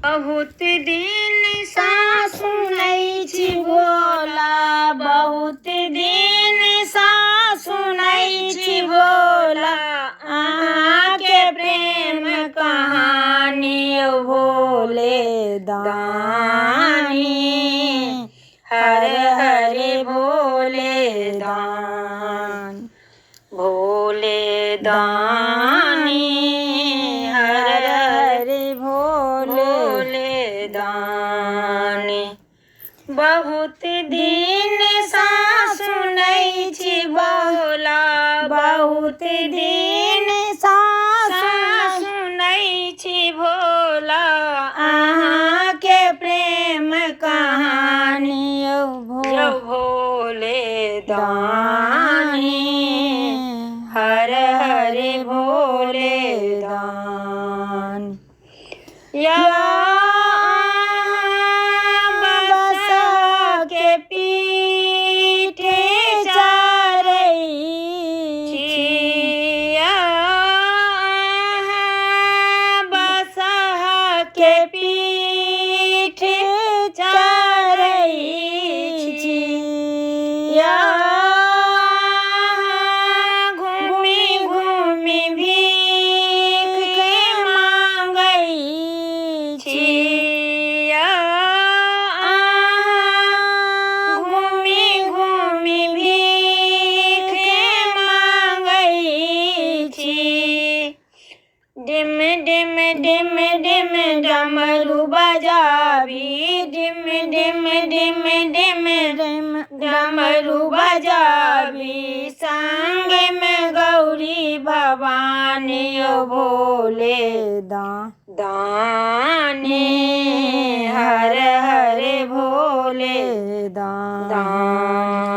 बहुत दिनसँ सुनै छी भोला, बहुत दिनसँ सुनै छी भोला, अहाँके प्रेम कहानी यौ भोले दानी, हर हर भोले दान, भोले दानी, हर हर भोले दानी। बहुत दिनसँ सुनै छी भोला, बहुत दिनसँ सुनै छी भोला, अहाँके प्रेम कहानी यौ भोले दानी, हर हर भोले दान। या बसके पीठे चरै छी, बसके पीठे चरै छी, या घूमि घूमि भीख मांगै छी, घूमि घूमि भीख मांगै छी। डिम डिम डिम डिम डमरू बजाबी, डिम डिम डिम डिम डिम डमरू बजाबी, संगमे गौरी भवानी यौ भोले दानी, हर हर भोले दान।